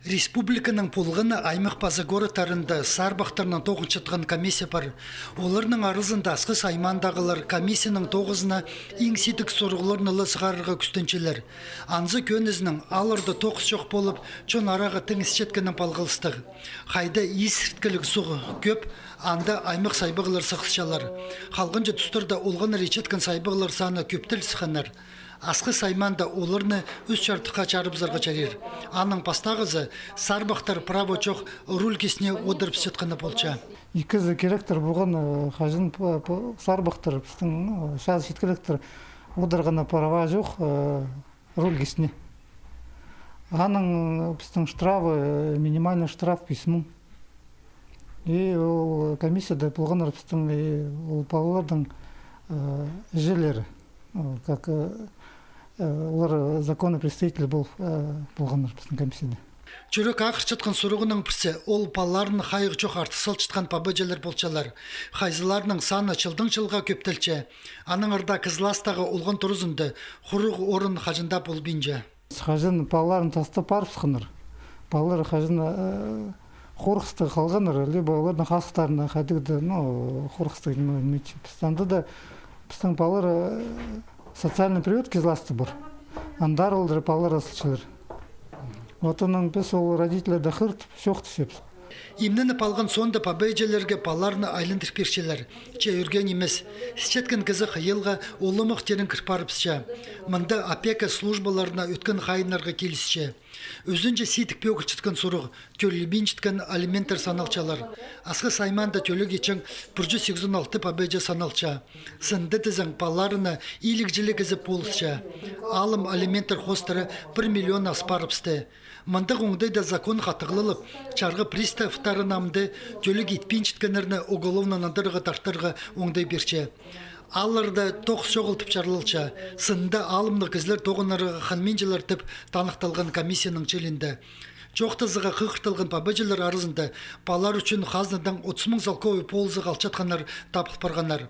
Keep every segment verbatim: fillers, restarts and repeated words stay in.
Республиканың полған на аймах паза городтарында сарбахтарны тоғынчатхан комиссия пар. Оларның аразында Асхыс аймаандағылар комиссияның тоғызына иң сидік сурығларны ла сығарарға кӱстенчелер. Анзы кӧнізінең аларда тоғыс чох полып, чон араға тың ісчеткеннең палғалыстығ. Хайда исірткіліг суғ кӧп, анда аймах сайбағлар сығысчалар. Халғанҷы тустарда олғаннар итчеткен сайбағлар саны кӧптел сыхханнар. Асхыс аймаанда оларны ӱс чардыхха чарыбызарға чарир. Аның пастағызы — сарбахтар права чох руль кисіне одырыбысчатханы полча. Ікізі киректер полған, э, хаҷан п-, п-, сарбахтар пістің, э, час читкелектер одырғаны права чох, э, руль кисіне. Аның пістің штрафы, э, минимальный штраф пис муң. И ол комиссияда полғаннар пістің, и ол палалардың, э, іҷелері, э, как, э, э, олар законный представитель пол-, э, полғаннар пістің комиссияда. Чӱрек ағыртчатхан сурығының пірсі — ол палаларын хайығ чох артых салчатхан пабаҷалар полчалар. Хайзыларының саны чылдаң чылға кӧптелче. Аннаңар даа Кызластағы олған туразында хуруғ орын хаҷан даа полбинча. Хаҷан палаларын тастап парыбысханнар. Палалар хаҷан, э, хорғыстығ халғаннар, либо оларның хазыхтарына хайдағ-да, ну, хорғыстығ, ну, ниме чи. Піс анда даа, пістің палалар, э, социальный приют Кызласта пар. Андар олар палалар асылчалар. Вот анаң піс ол родительлерді хығыртып, чоохтасчабыс. Имненіп алған соонда пабаҷаларға палаларны айландыр пирчелер. Че ӧрген нимес. Ісчеткен кізі хыйалға уламох терең кір парыбысча. Мында опека службаларына ӧткін хайынарға килісче. Ӱзінҷі сидік пӧгілчеткен сурығ — тӧлебинчеткен алименттер саналчалар. Асхыс аймаанда тӧлег итчең пір чӱс сигізон алты пабаҷа саналча. Сынында тізең, палаларына иліг-чіліг кізі полысча. Алым алименттер хоостыра пір миллион ас парыбысты. Мындағ оңдайда закон хатығлалып, чарғы приставтары намды тӧлег итпинчеткеннерні уголовно нандырарға тартарға оңдай пирче. Аларны тоғыс чоғыл тіп чарлалча. Сынында алымнығ кізілер тоғынарға хынминчалар тіп таныхталған комиссияның чыылиинда. Чоохтазығға хығыртылған пабаҷалар аразында палалар ӱчӱн хазнадаң отыс муң салковай полызығ алчатханнар табыл парғаннар.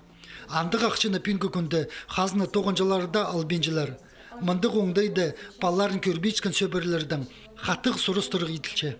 Андағ ахчаны пӱӱнгі кӱнде хазна тоғынҷылары даа албинчалар. Мындағ оңдайда палаларын кӧрбинчеткен сӧбірелердең хатығ сурастырығ иділче.